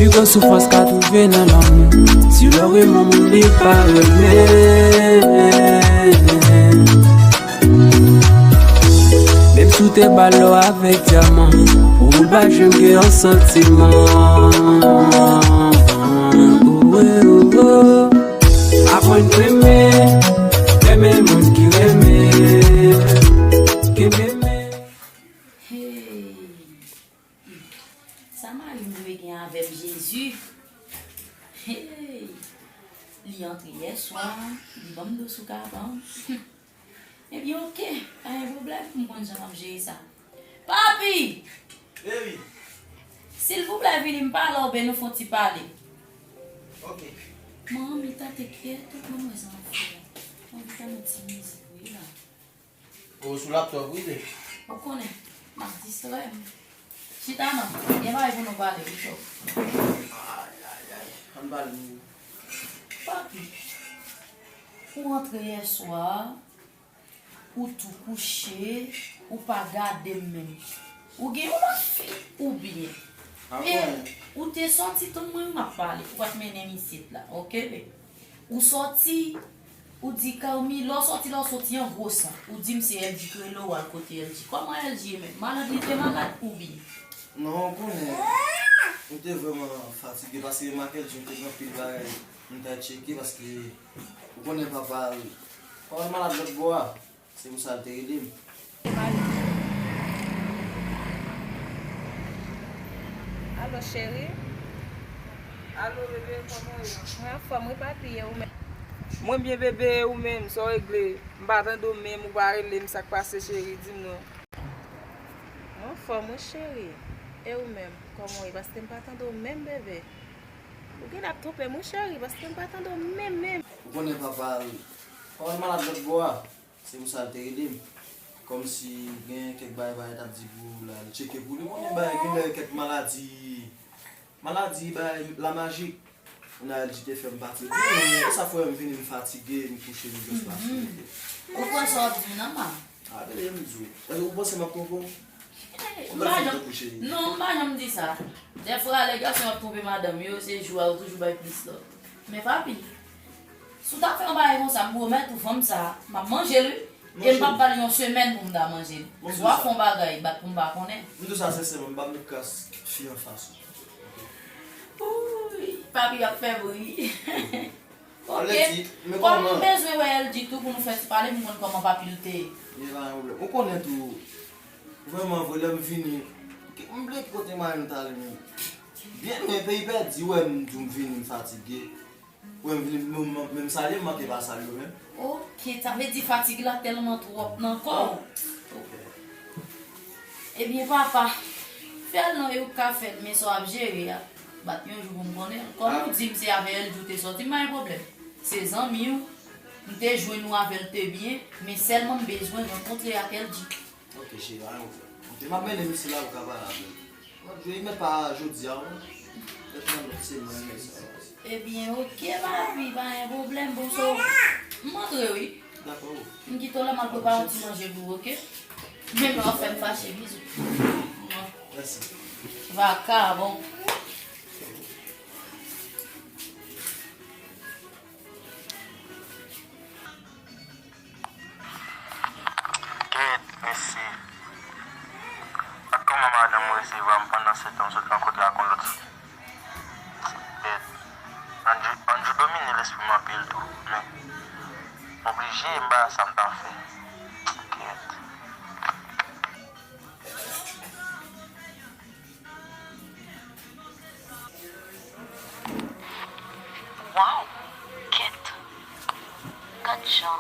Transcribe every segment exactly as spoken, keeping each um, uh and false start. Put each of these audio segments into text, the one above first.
Pi gwo soufrans ka twouve nan lanmou. Si w renmen yon moun, li pa renmen. Menm si w te ba l lò avèk dyaman, pou ou l pa janm gen yon santiman. Aprann renmen, renmen moun ki renmen, ki renmen. Hey. Sa mari m dwe gen avè m, Jezi? Hey! Li antre yè swa, li ban m dlo sou kabann. Ebyen, oke, pa gen pwoblèm, m konn jan m ap jere sa. Papi! Baby! Silvouplè, vini m pale w, ben nou fè yon ti pale. Oke. Manmi, tante kyèt, mwen wè sa m ap fè. Mwen anvi tande yon ti mizik, wi, la. Ou sou laptop, wi, de. Ou konnen, m ap distrè m. Chita non, gen bagay pou nou pale, pito. Ay, ay, ay, ann pale, nou. Papi, ou antre yè swa, ou tou kouche, ou pa gade m menm. Ou gen yon lòt fi, oubyen? Ankò? E ou te sòti, tann mwen, m ap pale. Ou pa t mennen m isit la, oke, be? Ou sòti, ou di Carmi, lè w sòti, lè w sòti an gwo san. Ou di m se L G ki rele w al kote L G. Kòman L G ye menm? Malad li te malad oubyen? Non, ou konnen, m te vrèman fatige paske m ak L G m te gen anpil bagay m t al tcheke paske ou konnen papa l, papa l malad lòt bò a. Se pou sa l te rele m. Alo, cheri. Alo, bebe, kòman w ye? Mwen anfòm, wi, papi, e ou menm? Mwen byen, bebe, e ou menm, sa w regle? M pa tande w menm, ou pa rele m, sa k pase, cheri? Di m non. Mwen anfòm, wi, cheri. E ou menm, kòman w ye? Paske m pa tande w menm, bebe. Ou genlè ap twonpe m, wi, cheri, paske m pa tande w menm, menm. Ou konnen papa l, papa l malad lòt bò a. Se pou sa l te rele m. Kòmsi gen kèk bagay, bagay t ap di pou l al tcheke pou li. Ou konnen bagay, gen lè kèk maladi, maladi, bagay, la majik. Kounye a, L G te fè m pati. Ou konnen, e sa fè m vini, m fatige, m kouche, m jis pase. Ou kwè sa w ap di m nan, ma? A, bebe, m di w. Èske ou panse m ap twonpe w? Ou pa janm, non, m pa janm di sa. Dèfwa, lè gason ap twonpe madanm yo, se jou a yo toujou bay plis lòt. Men papi, si w ta fè yon bagay konsa, m pwomèt ou, fanm sa, m ap manje l, wi. E m p ap ba l yon semèn pou m ta manje l. Swa fè yon bagay, bat pou m pa konnen. M di w sa sensèman, m p ap met kras fi anfas ou. Wouy, papi ap fè bri. Ok. Kòm m bezwen wè L G tou pou nou fè ti pale, m konn kòman papi l te ye. Gen pa gen pwoblèm. Ou konnen tou, vrèman vre, lè m vini, m bliye ki kote mari m t ale menm. Byen lwen, peyi pèdi, ou wè m di w m vini, m fatige. Ou wè m vini, menm, menm salye, m manke pa salye w menm. Ok, sa vle di fatig la tèlman twòp nan kò w. Ok. Ebyen, papa, fè l non, e ou k ka fè l, men sa w ap jere a, bat yon jou pou m konnen l. Kòm ou di m se avè L G ou te sòti, m pa gen pwoblèm. Se zanmi w, m te jwenn ou avè l te byen, men sèlman m bezwen rankontre ak L G. Ok, cheri, pa gen pwoblèm. Ok, m ap mennen misye la pou ka pale avè l. Lòt jou, li mèt pa jodi a, wi. Mèt nan lòt semèn, men sa. Ebyen, ok, papi, pa gen pwoblèm. Bon, so, m antre, wi. Dakò. M kite w la, m al prepare yon ti manje pou ou, ok? Men w ap fè m fache, bizou. Mèsi. Vakabon. Kèt, mesye. Gad kòman madanm resevwa m pandan se tan m sot rankontre ak yon lòt fi. Kèt. Andrew, Andrew domine lespri m anpil tou, men m oblije, m pa sa m ta fè. Kèt. Waw! Kèt! Gad jan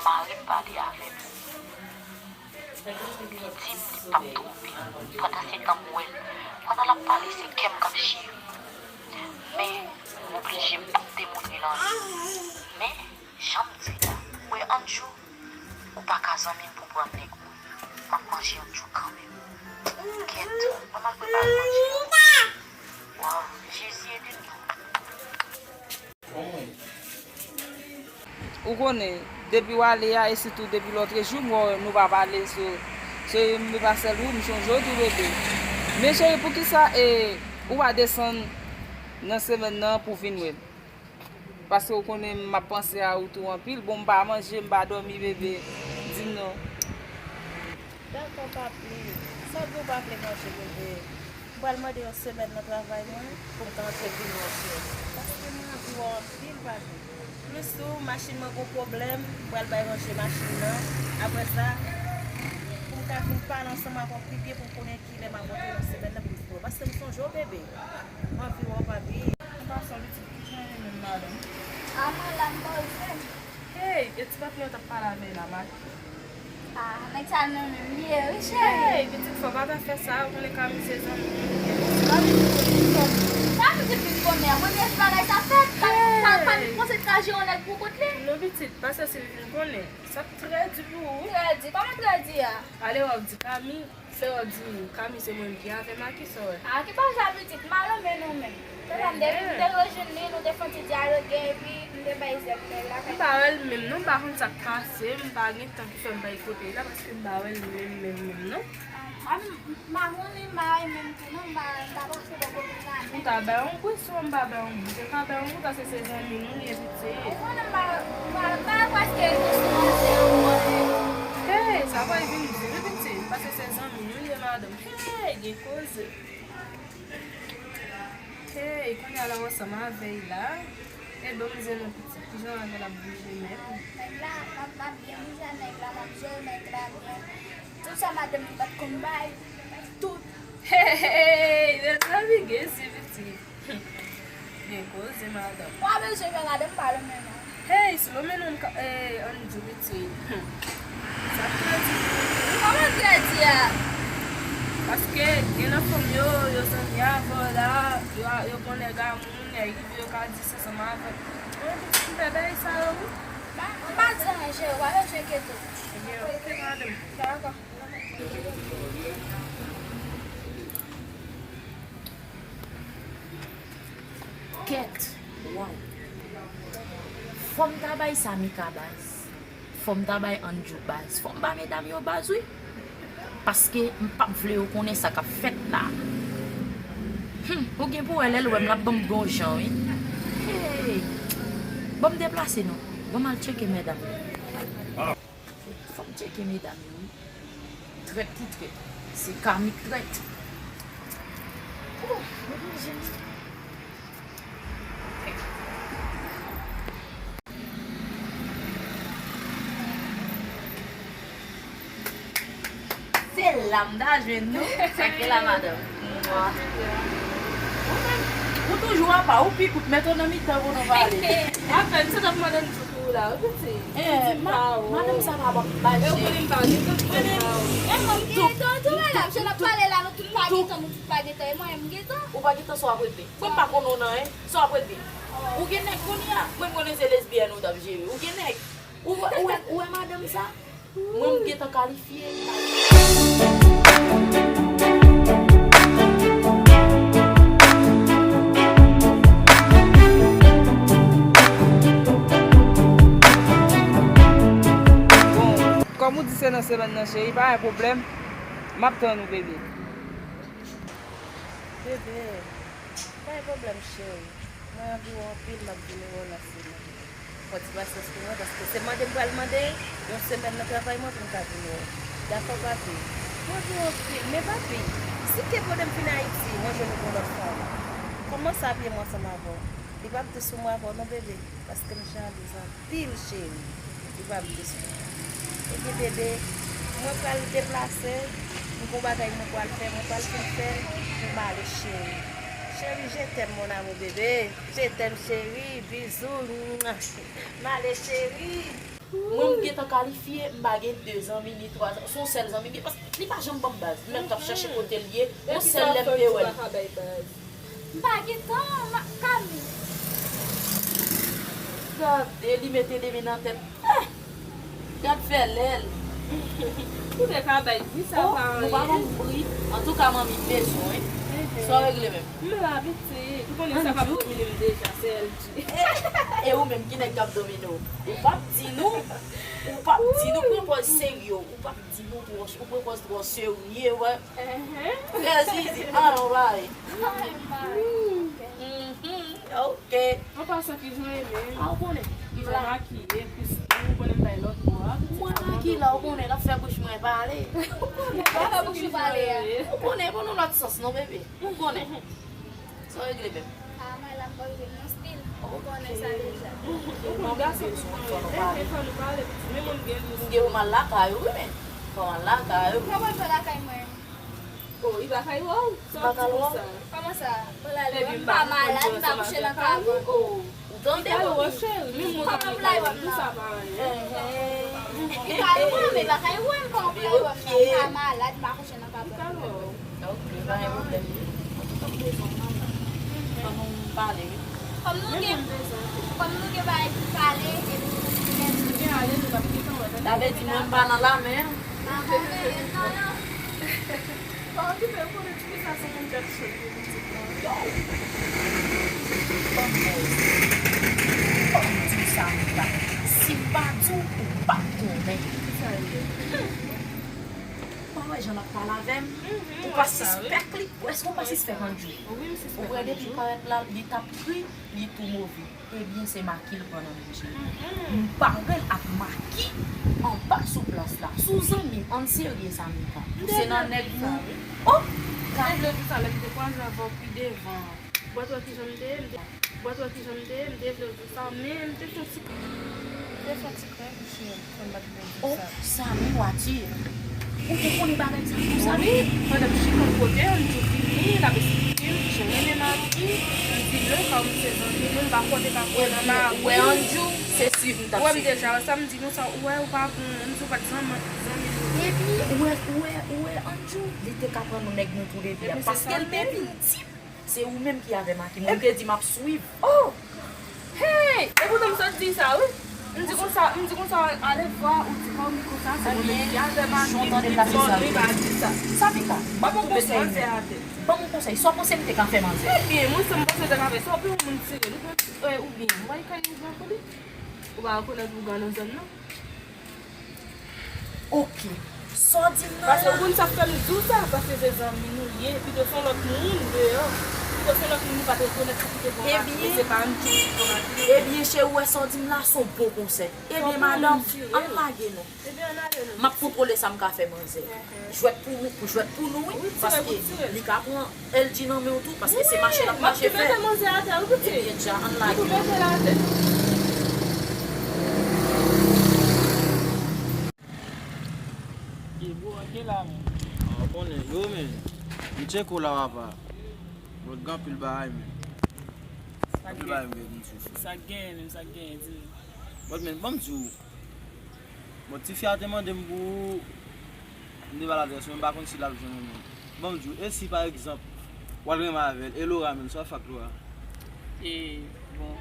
mari m pale avè m. Li di m li p ap twonpe m. Pandan se tan m wè l, pandan l ap pale, se kè m k ap chire. Men, m oblije m p ap demonnen l anyen. Men, jan m di la, ou wè Andrew, ou pa ka zanmi m pou pran nèg mwen. M ap manje yon jou kanmenm. Kèt, mwen m al prepare manje an. Waw, Jezi ede m non. Ou konnen, depi w ale a, e sitou depi lòtrejou m wè w, nou pa pale, so, cheri m, e pa sèl ou, m chonje w tou, bebe. Men cheri, poukisa, e, ou pa desann nan semèn nan pou vin wè m. Paske w konnen m ap panse a ou tou anpil. Bon, m pa manje, m pa dòmi, bebe. Di m non. Dakò, papi. Sa w di w pa vle manje, bebe? M pral mande yon semèn nan travay mwen pou m ka antre vin wè w, cheri. Paske mwen anvi wè w anpil, papi. Plis tou, machin mwen gon pwoblèm, m pral bay ranje machin nan. Apre sa, pou m ka vin pale ansanm avè w pi byen pou m konnen kilè m ap antre nan semèn nan pou m vin wè w. Paske m sonje w, bebe. M anvi wè w, papi. An pasan, pitit, kijan w ye menm, madanm? A, mwen la, m pa jwenn. Hey, e ti papi an t ap pale avè l la, Maki? Ah, nèg sa nan menm li ye, wi, cheri. Hey, pitit, fò pa ta fè sa, ou konnen Kami se zanmi m li ye. Sa pitit vin konnen? Sa pitit vin konnen? Premye bagay sa fèt, Kami, Kami panse l ka jere yon nèg pou kont li. Non, pitit, pa chèche l vin konnen. Sa trè di pou ou, wi. Trè di? Kòman trè di a? Ale wè w di Kami. Fè w di Kami se mwen ki avè Maki, sa w wè? Ah, ki pa sa pitit, m pa renmen non menm. Tèlè m te vin, m te rejwenn li, nou te fè yon ti dyaloge, epi m te bay zèb nèg la. M pa wè l menm non, m pa konn sa k pase, m pa gen tan ki fè m bay kote l la, paske m pa wè l menm, menm, menm non. Ah, m, m pa konnen, m pa wè l menm tou non, m pa, m pa pase bò kote sa menm. Ou ta bay yon gou, si w m pa bay yon gou, se ka bay yon gou, paske se zanmi nou li ye, pitit. Ou konnen m pa, m pa, m pa prèske rete sou manje ankò. Hey, sa pral vin di wi, pitit, paske se zanmi nou li ye, madanm. Hey, gen koze. Hey, kounye a la w ansanm avè l la. E bon, m di nou pitit, kijan avè l ap bouje menm? Nèg la, m ap, m ap byen bouje a nèg la, m ap jere nèg la byen. Tout sa madanm li pa t konn bay, tout. Hey, hey, hey, mezanmi, gen si pitit. Gen koze, madanm. Ou pa bezwen fè madanm pa lonmen non. Hey, si lonmen non, m ka, eh, ann di w pitit. Hmm. Sa trè di pou ou. Kòman trè di a? Paske gen nan fanm yo, yo zanmi avè w la, yo, yo pran nèg a moun, nèg yo ka di se zanmi avè w. Bon, pitit, m fè bagay sa yo, wi. M pa, m pa deranje w, pa bezwen enkyete w. Ebyen, oke, madanm. Dakò. Kèt. Waw. Fò m ta bay sa Mika baz. Fò m ta bay Andrew baz. Fò m ba medam yo baz, wi. Paske m p ap vle yo konnen sa k ap fèt la. Hmm, ou gen pou wè lè l wè m, l ap ban m bon jan, wi. Hey. Bon, m deplase non. Bon, m al tcheke medam yo. Fò m tcheke medam yo, wi. Trèt ki trèt. Se Kami k trèt. Oh, mwen pa jwenn. Se la m ta jwenn nou. Sa k gen la, madanm? Mwa. Ou menm, ou toujou apa, ou pi kout, mete w nan mitan pou nou pale. Apèn, se t ap mande m tou pou ou la, wi, pitit. Eh, ma-, madanm sa pa bon, pa jere. Ou konnen m pa gen tan pou sa, wi. E mwen m tou. Tou, tou, tou, madam, se n ap pale la, nou tout pa gen tan, nou tout pa gen tan, e mwen, m gen tan. Ou pa gen tan, sa w ap regle. Mwen m pa konn ou nan, en. Sa w ap regle. Ou gen nèg kounye a, mwen m konnen se lesbyèn ou t ap jere. Ou gen nèg. Ou wè, ou wè, ou wè madanm sa? Mwen, m gentan kalifye. Bon, kòm ou di se nan semèn nan, cheri, pa gen pwoblèm. M ap tann ou, bebe. Bebe, pa gen pwoblèm, cheri. Mwen anvi wè w anpil, m ap vin wè w nan semèn. Fò ti pasyans pou mwen, paske se mande m pral mande yon semèn nan travay mwen pou m ka vin wè w. Dakò, papi? Mwen anvi wè w anpil, men papi, si ke pandan m vin Ayiti, mwen jwenn ou gon lòt fanm, kòman sa ap ye mwen ansanm avè w? Li p ap dous pou mwen avè w non, bebe, paske m jalouz anpil, cheri. Li p ap dous pou mwen. Ebyen, bebe, mwen pral deplase, m gon bagay mwen pral fè, mwen pral fin fè l, pou m ale, cheri. Cheri, je t'aime, mon amour, bebe. Je t'aime, cheri. Bizou. M ale, cheri. Mwen, m gentan kalifye, m pa gen de zanmi, ni twa zanmi. Se yon sèl zanmi m gen, paske li pa janm ban m baz. Li menm k ap chèche kote l ye, yon sèl lè m te wè l. M pa gen tan, ma-, Kami. Gade, li mete de men nan tèt. Eh! Gad fè lèl. Ou te ka bay wi, sa pa anyen. Oh, nou pa konn bri. Antouka, manmi bezwen. Sa w regle menm? M la, pitit. Ou konnen sa p ap domine m deja, se L G. E ou menm, ki nèg k ap domine w? Ou p ap di nou. Ou p ap di nou, pran pòz serye. Ou p ap di nou twò, ou pran pòz twò serye, wè. Trè zizi, an, anvayi. Mhm. Ok. An pasan, kijan w ye menm? A, ou konnen. Kijan w makiye, plis ou konnen m bay lòt bò a. Mwen makiye la, ou konnen, l ap fè bouch mwen pale. Ou konnen, l ap fè bouch ou pale a. Ou konnen, pou nou lòt sans non, bebe. Ou konnen. Sa w regle menm? A, mwen la, m pa regle non, still. Ou konnen sa deja. Ou konn gason tout bon, e, e, fò nou pale, pitit. Men mwen m gen lous. M gen ou mal lakay ou, wi, men. Fò mal lakay ou. Kòman l fè lakay mwen? Oh, li pa ka wè w? Sa w di konsa? Kòman sa? Kòman sa? Ebyen, m pa konn sa. M pa malad, m pa kouche nan kab. Oh. Ou tande, papi? Kòman pou l al wè m nan? Sa pa anyen. Li ka wè m, men li pa ka wè m. Kòman pou l al wè m nan? M pa malad, m pa kouche nan kab. Li ka wè w. Ok, pa gen pwoblèm. Antouka, m bezwen w, manman. Fò nou pale, wi. Kòm nou gen, kòm nou gen bagay pou pale, epi nou gen ale, nou p ap gen tan wè, tande? Sa vle di mwen m pa nan lame an. Pa konnen, non, non. Pa okipe, ou konnen ti sa se yon bèl chèn pou pitit lan. Yo! Ban m di w sa, Mika. Si m pa di w, ou p ap konnen. Ki sa l ye? Ou pa wè jan l ap pale avè m? Ou pa sispèk li? Èske ou pa sispèk Andrew? Wi, m sispèk Andrew. Ou wè depi parèt la, li t ap kri, li tou move. Ebyen, se maki l pran nan men m, cheri. M pare l ak maki anba sou plas la. Sou zanmi m, ann serye sa, Mika. Ou se nan nèg nou. Oh! Gade. M te vle di sa lè m te kwaze avè w pi devan. Bò, w wè kijan m te ye, m te, bò, w wè kijan m te ye, m te vle w di sa, men m te fè yon ti, m te fè yon ti krèk, cheri, fò m pa t vle di sa. Oh, Samy, w a tiye. Ou te konnen bagay sa konsa? Wi, pandan m chita yon kote, Andrew vini, l ap esplike m kijan l renmen Maki, m di l non, sa w, m se zanmi l, m pa kwè w te ka kwè nan mari m. Ebyen, ou wè Andrew, se swiv m t ap swiv. Ou wè m deja wè sa, m di non, sa, ou wè, ou pa bon, m di w pa t zanmi, zanmi nou. Epi, ou wè, ou wè, ou wè Andrew, li te ka pran nou nèg nou tou de de a, paske l te vin di m, se ou menm ki avè Maki, mwen m te di m ap swiv. Oh! Hey! E poutan m sot di sa, wi. M di konsa, m di konsa, alevwa, ou di pa w li konsa, se mwen menm ki avè Maki, m di non, li pa di sa. Sa Mika, ban m yon konsèy. Ban m yon konsèy. Sa w panse m te ka fè manzè? Ebyen, mwen, sa m panse w te ka fè, sa w pi yon moun tire, li pran, eh, oubyen, ou pa kay ougan pou li? Ou pa rekonèt ougan nan zòn nan? Ok. Sa w di m nan la? Paske ou konn sa k fè m di w sa, paske se zanmi nou ye, pito se yon lòt moun deyò, pito se yon lòt moun nou pa t rekonèt ki te pran Maki, men se pa Andrew ki pran Maki. Ebyen, cheri, ou wè sa w di m la, se yon bon konsèy. Ebyen, madanm, ann lage non. M ap kontwole sa m ka fè manzè. Jwèt pou nou, jwèt pou nou, wi, paske li ka pran L G nan men w tou, paske se mache l ap mache fè. Ebyen, dja, ann lage. Ye, bro, antre la, men. Ah, ou konnen, yo, men. M tcheke w la, papa. Bon, gen anpil bagay, men. Anpil bagay m vle di w sou. Sa k genyen, menm sa k genyen, di m. Bon, men, ban m di w. Bon, tifi a te mande m pou ou, m te ba l adrès mwen, m pa konn si l ap jwenn ou menm. Ban m di w, e si pa egzanp, w al renmen avè l, e Laura menm, sa w ap fè ak Laura? E, bon,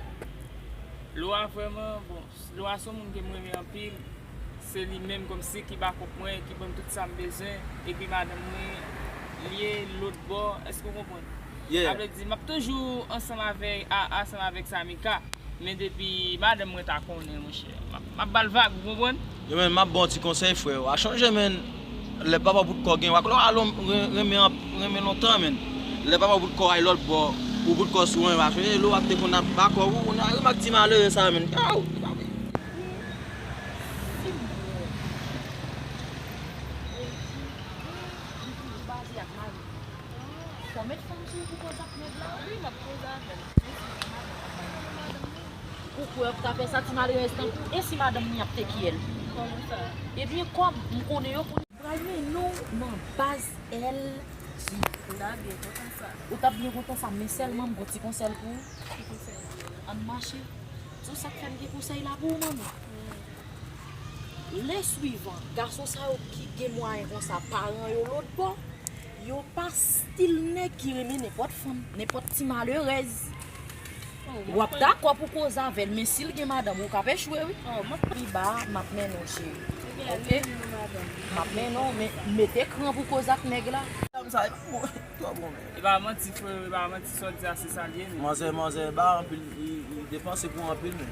Laura vrèman, bon, Laura se yon moun ke m renmen anpil, se li menm kòmsi ki bakòp mwen, ki ban m tout sa m bezwen, epi madanm mwen, li ye lòt bò, èske w konprann? Yeah. Sa vle di, m ap toujou ansanm avè, a, ansanm avèk Samika. Men depi madanm mwen ta konnen, monchè, m ap, m ap ba l vag, ou konprann? Yo, men, m ap ba w ti konsèy, frè. W a chonje, men, lè papa bout kò gen, w a klò alon ren-, renmen, renmen lontan, men. Lè papa bout kò ay lòt bò, ou bout kò sou mwen, w a chonje, lè w ap te konn ap ba kò, ou, ou nan rim ak ti malere sa, men. Yow! Fò met fanm sou ou pou koze ak nèg la. Wi, m ap koze avè l. Ou kwè w ta fè sa, ti malerèz tankou, e si madanm li ap teke l? Kòman sa? Ebyen, kòm m konnen yo konnen. M pral mennen w nan baz L G. M ta byen kontan sa. Ou t ap byen kontan sa, men sèlman m gon ti konsèy pou ou. Ki konsèy? Ann mache. Se sa k fè m gen konsèy la pou ou, manmi. Lè swivan, gason sa yo ki gen mwayen konsa, paran yo lòt bò, yo pa stil nèg ki renmen nenpòt fanm, nenpòt ti malerèz. W ap dakò pou koze avè l, men si l gen madanm, ou k ap echwe, wi. Pi ba, m ap mennen w, cheri. Oke? M ap mennen w, men mete kran pou koze ak nèg la. Sa, e pa bon, twò bon, men. E pa manti, frè, e pa manti, sa w di a, se sa l ye, men. Manzè, manzè, ba anpil, li, li depanse pou anpil, men.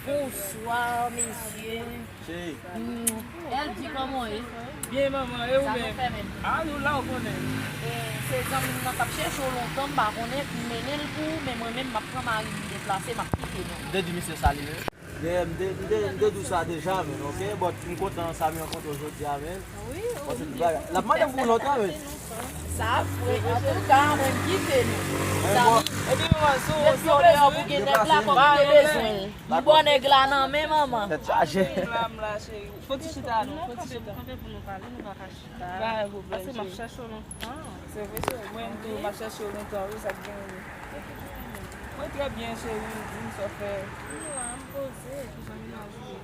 Bonswa, mesye. Cheri. L G, kòman w ye? Byen, manman, e ou menm? Sa nou fè menm? A, nou la, ou konnen. E, se zanmi m nan k ap chèche w lontan, m pa konnen, m mennen l pou ou, men mwen menm, m ap pran mari m deplase, m ap kite nou. M te di misye sa li ye. Yeah, m te, m te, m te di w sa deja, men, ok? But m kontan sa m rankontre w jodi a, men. Wi, wi. L ap mande m pou lòt la, men. Sa vre, antouka, mwen m kite nou. Zanmi, epi manman, si w bezwen w pou gen nèg la, kòm m te bezwen l. M bò nèg la nan men, manman. Tèt chaje. M la, m la, cheri. Fò ti chita non, fò ti chita. Kanpe pou nou pale, nou pa ka chita. Pa gen pwoblèm, cheri. Paske m ap chèche w lontan. Se vre, cheri. Mwen menm tou, m ap chèche w lontan, wi, sa k gen wi. Mwen trè byen, cheri, di m sa w fè. M la, m poze, ki jan mennaj ou ye?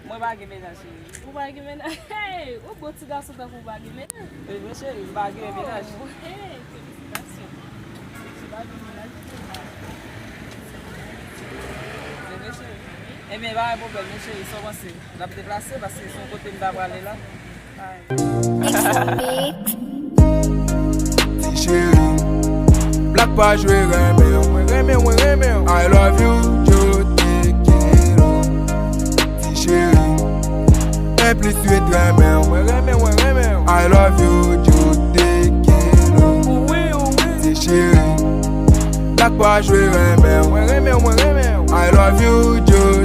Mwen pa gen mennaj, cheri. Ou pa gen mennaj? Hey! Ou bon ti gason tankou ou pa gen mennaj? E vre, cheri, m pa gen mennaj. Oh, hey! Felisitasyon. Ou pa gen mennaj, ou gen mennaj. Se vre, cheri. Ebyen, pa gen pwoblèm, non, cheri, sa w panse? N ap deplase paske se yon kote m ta prale la. Ti cheri, Black pa jwe renmen w, mwen renmen w, mwen renmen w. I love you, yo te quiero. Ti cheri, en plis uit renmen w, mwen renmen w, mwen renmen w. I love you, yo te quiero. Ti cheri, Black pa jwe renmen w, mwen renmen w, mwen renmen w. I love you, yo